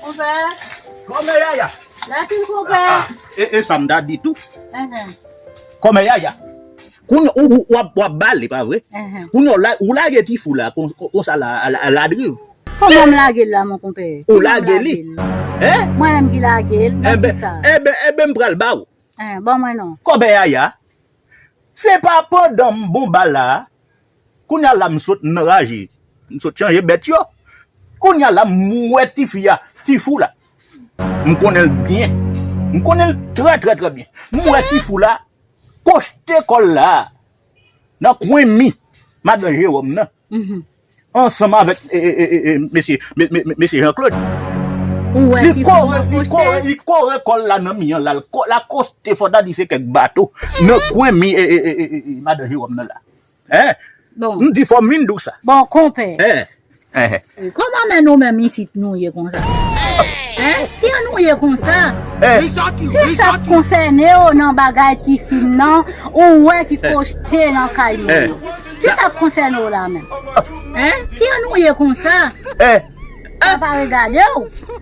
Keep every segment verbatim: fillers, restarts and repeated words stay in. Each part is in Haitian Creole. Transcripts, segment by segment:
Konpè. Kòmè Yaya. Lakin konpè. Ah, e, e sa m ta di tou. Enhen. Kòmè Yaya. Kounye ou, ou, w ap, w ap bale, pa vre? Enhen. Kounye ou la, ou lage ti fou la, kon, kon, konsa la, a, a, a ladriv. Kòman m lage l la, mon konpè? Ou lage li? Hein? Mwen menm ki lage l, nan kisa? Enben, enben, m pral ba ou. Enhen, ban mwen non. Kòmè Yaya. Se pa pandan m bon bal la, kounye a la m sot anraje, m sot chanje bèt yo. Kounye a la m wè ti fi a, ti fou la. M konnen l byen. M konnen l trè, trè, trè byen. M wè ti fou la, koste kò l la, nan kwen mi, madan Jewòm nan. Mhm. Ansanm avèk, e, e, e, e, e, mesye, me, me, me, mesye Jean Claude. Ou wè li ti kore, fou li koste? Kore, li kore kò l la nan mi an la, l ko-, l akoste fò ta di se kèk bato nan kwen mi, e, e, e, e, e, e, madan Jewòm nan la. Hein? Bon. M di fò m vin di w sa. Bon, konpè. Hein? Hein? E kòman men nou menm isit nou ye konsa? Hein? Ki an nou ye konsa? Hein? Kisa k konsène w nan bagay ti fi m nan, ou wè ki koste nan kay mwen yo? Kisa k konsène w la menm? Hein? Ki an nou ye konsa? Hein? Sa pa regade w.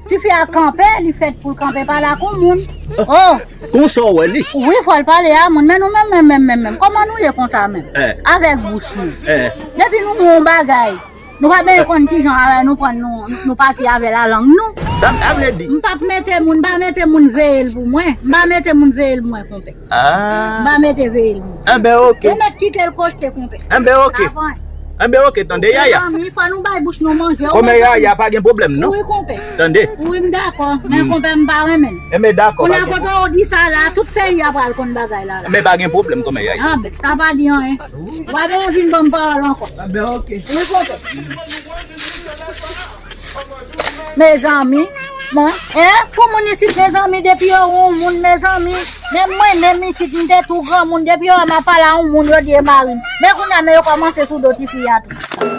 Ti fi a kanpe, li fèt pou l kanpe pa la kon moun. Oh! Konsa w wè li? Wi, fò l pale a moun, men nou menm, menm, menm, menm, menm. Kòman nou ye konsa menm? Eh. Avèk bouch nou. Eh. Depi nou wè yon bagay, nou pa menm konn kijan avè nou pran nou, nou pati avè lalang nou. Sa, sa vle di? M p ap mete moun, m pa mete moun veye l pou mwen. M pa mete moun veye l pou mwen, konpè. Ah. M pa mete veye l pou mwen. Enben, oke. Ou mèt kite l koste, konpè. Enben, oke. Avan. Enben, oke, tande, Yaya. Mezanmi, fò nou bay bouch nou manje. Kòmè Yaya, pa gen pwoblèm, non? Wi, konpè. Tande. Wi, m dakò. Men konpè, m pa renmen l. Enben, dakò, pa gen pwoblèm. Kounye a kote w di sa la, tout peyi a pral konn bagay la, la. Men pa gen pwoblèm, kòmè Yaya. Ah, ben, sa pa di anyen. W ap vin ban m pawòl ankò. Enben, oke. Wi, konpè. Mezanmi, mwen, eh, pou moun isit, mezanmi, depi yo wè yon moun, mezanmi, menm mwen, menm isit, m te tou granmoun, depi yo wè m ap pale a yon moun, yo di e mari m. Men kounye a, men yo kòmanse sou do ti fi a tou.